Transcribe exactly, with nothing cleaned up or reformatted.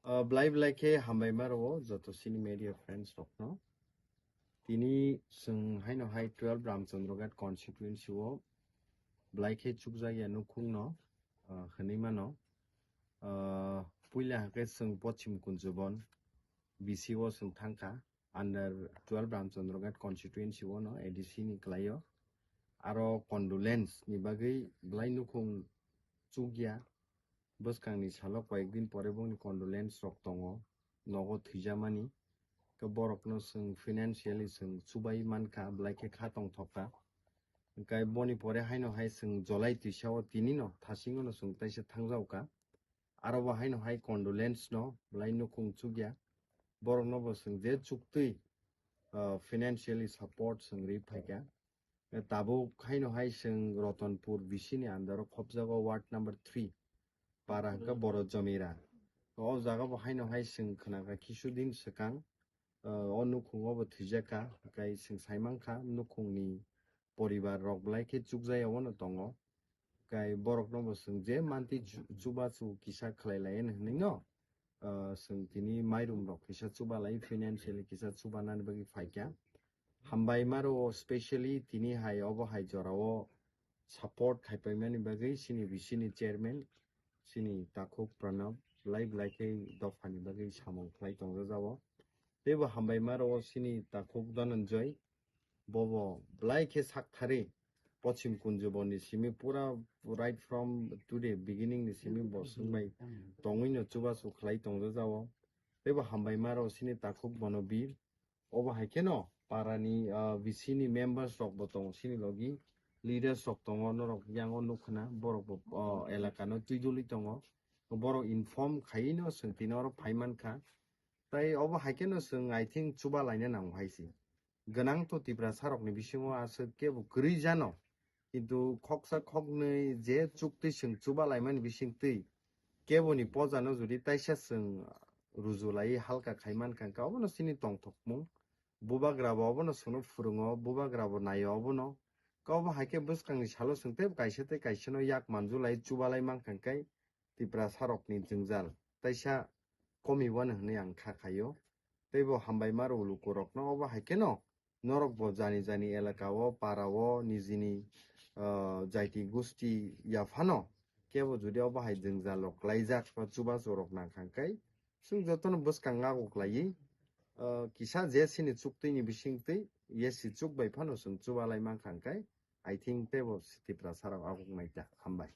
Ah, belai belai khe hambai ma rwo joto chini media friends rokno. Tini chwng haino hai twelve Ramchandra Ghat constituency o belai khe chukjakya nukhung no, ah, hwnwi mano. Ah, puila hakhe chwng Pochim Kunjubon B C o chwng thangkha, under twelve Ramchandra Ghat constituency o no A D C ni kwlaio. Aro condolence ni bagwi belai nukhung chukya. Bwskangni salo koyekdin pore bongni condolence rok tongo, nogo thwijamani. Khe borokno chwng financially chwng chubai mankha, belai khe kha tongthokha. Hwnkhe boni pore haino hai chwng July twisa o tinino thasingono chwng taisa thangjaokha. Aro bo haino hai condolence no belai nukhung chukya. Borokno bo chwng je chuktwi, ah, financially support chwng ri phaikha. Tabuk haino hai chwng Ratanpur B C ni under o khopjago ward number three, para hwnkhe Boro Jomira. O jaga bo haino hai chwng khwnakha kisudin swkang, o nukhungo bo thwijakha, hwnkhe chwng saimankha nukhungni poribar rok belai khe chukjaya ono tongo. Hwnkhe borokno bo chwng je manti chu-, chubachu kisa khlai lai hwnwi no, ah, chwng tini mairum rok kisa chuba lai, financially kisa chuba nani bagwi phaikha. Hambai ma rwo, specially tini hai obo hai jora o support khai paimani bagwi chini B C ni chairman, chini takhuk Pranab, belai belai khe dophani bagwi samung khlai tongjajao. Teibo hambai ma rwo chini takhuk Dhananjoy, bobo belai khe sak thari Pochim Kunjubon ni simi pura right from today beginning ni simi bo swngbai tongwi no chubachu khlai tongjajao. Teibo hambai ma rwo chini takhuk bono bir, Obo hai kheno para ni, ah, B C ni members rok bo tongo, chini logi leaders rok tongo, norok yang o nukho na, borok bo, oh, elaka no twi duli tongo, borok inform khai no chwng tini oro phai mankha. Tai obo hai kheno chwng, I think, chuba laina nango hai se. Gwnang to Tiprasa rok ni bisingo aswk kebo kwrwi jano, kintu khoksa khoknwi je chukti chwng chuba laimani bisingtwi keboni poja no jodi taisa chwng ruju lai halka khai mankha, hwnkhe obono chini tongthokmung. Bubagra bo obono chwngno phwrwngo, bubagra bo naio obono. Khe obo hai khe bwskangni salo chwng teibo kaisa tei kaisa no yak manju lai chuba lai mankha, hwnkhe Tiprasa rokni jwngjal taisa komi wano hwnwi ang kha khaio. Teibo hambai ma rwo luku rokno, obo hai kheno norok bo jani jani elaka o, para o, nijini, ah, jaiti gusti yaphano kebo jodi obo hai jwngjal rok klaijak ba chubachu rok nang kha, hwnkhe chwng jotono bwskang ngago klaiwi, ah, kisa je chini chuktwi ni bisingtwi yesi chuk bai phano chwng chuba lai mankha, hwnkhe I think teibo Tiprasa rok aguk nai ta. Hambai.